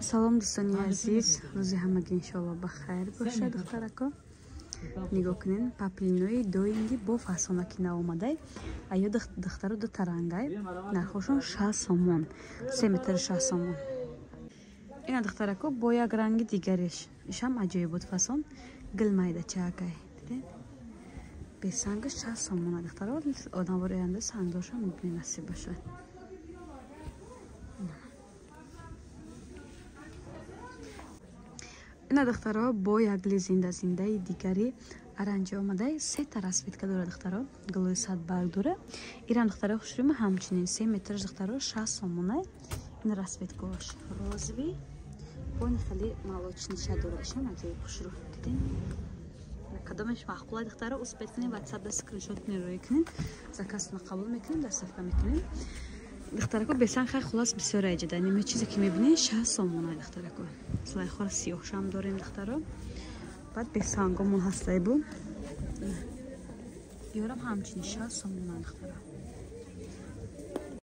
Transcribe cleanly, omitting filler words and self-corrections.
Салом, дӯстони азиз, рӯзи ҳамагӣ иншоалло ба хайр бошад. Духтарако, нигоҳ кунед, паплинои доинги бо фасонаки наомадай. Аё духтаро ду тарангай, нархошон 60 сомон, 3 метр 60 сомон. Ина, духтарако, бо як ранги дигареш, ишам аҷоиб буд, фасон гил майдачаакай, дидед, бесангаш 60 сомона. Духтаро, одамвори оянда сангдошам мебинед, насиб бошад. Ина, духтаро, бо як гили зинда-зиндаи дигари аранҷи омадай, сета расцветка дора, духтаро, гулои садбарг дора. Ирам, духтаро, хушрӯма, ҳамчунин 3 метраш, духтаро, 60 сомонай. Ин расцветкаош розовый, бони хеле молочный ша дора, ишам аҷоиб хушрӯ, дидин. Кадомеш маъқула, духтаро, успеть кунед, ватсапда скриншот кунед, рӯй кунед, заказтона қабул мекунем, доставка мекунем. Духтарако, бесан хай, хулас, бисёр аҷида. Нима чизе ки мебинед, 60 сомона, духтарако. Слайхора сиёҳшам дорем, духтаро, баъд бесангомон ҳастай бу. Ёрам ҳамчунин 60 сомона, духтаро.